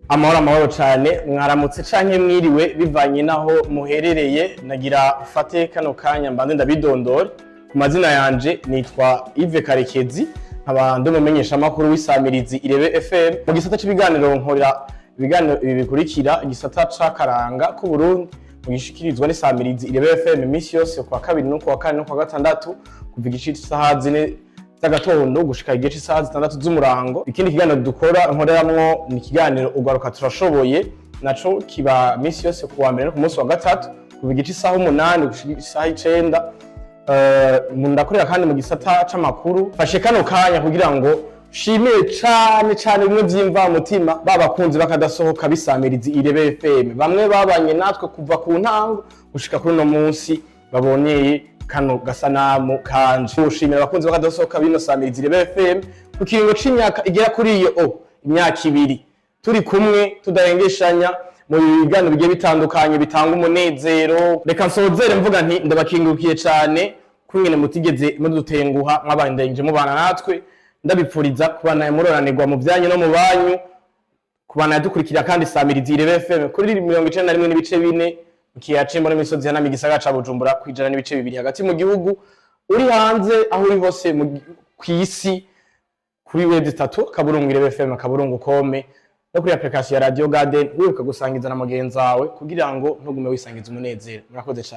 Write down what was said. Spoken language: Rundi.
Amahoro, amahoro cyane. Mwaramutse canke mwiriwe, bivanye naho muherereye. Nagira mfate kano kanya mbanze ndabidondore ku mazina yanje. Nitwa Yves Karekezi, nkaba ndi umumenyeshamakuru w'isamirizi Irebe FM mu gisata c'ibiganiro. Nkorera ibiganiro ibi bikurikira: igisata c'akaranga k'Uburundi mugishikirizwa n'isamirizi Irebe FM iminsi yose kuwa kabiri no kuwa kane no kuwa gatandatu, kuva igice c'isaha 4 z'agatondo gushika igice c'isaha 6 z'umurango. Ikindi kiganiro dukora, nkoreramwo, ni ikiganiro Ugwaruka Turashoboye, naco kiba minsi yose kuwa mbere no ku munsi wa gatatu, kuva igice c'isaha 8 gushika isaha 9. Ndakorera kandi mu gisata c'amakuru. Fashe kano kanya kugira ngo nshimire cane cane bimwe vy'imvamutima ba bakunzi bakadasohoka bisamirizi Irebe FM, bamwe babanye natwe kuva ku ntango gushika kuri uno munsi baboneye kano gasanamu kanje. Ushimira abakunzi bakadasohoka bino samirizi Irebe FM ku kiringo c'imyaka igera kuri iyo imyaka 2 turi kumwe, tudahengeshanya mu biganiro bigiye bitandukanye bitanga umunezero. Reka nsozere mvuga nti ndabakingurukiye cane kungene mutigeze mudutenguha, mwabandenje mubana natwe. Ndabipfuriza kubana muroranirwa mu byanyu no mu banyu, kubana dukurikira kandi samirizi Irebe FM kuri 91.4 mu kiyaya c'Imbo n'imisozi ihanamiye igisagara ca Bujumbura, ku 100.2 hagati mu gihugu. Uri hanze, aho uri hose kw'isi, kuri w3.irebefm.com no kuri application ya Radio Garden. Wibuka gusangiza na mugenzi wawe kugira ngo ntugume wisangiza umunezero. Murakoze cyane.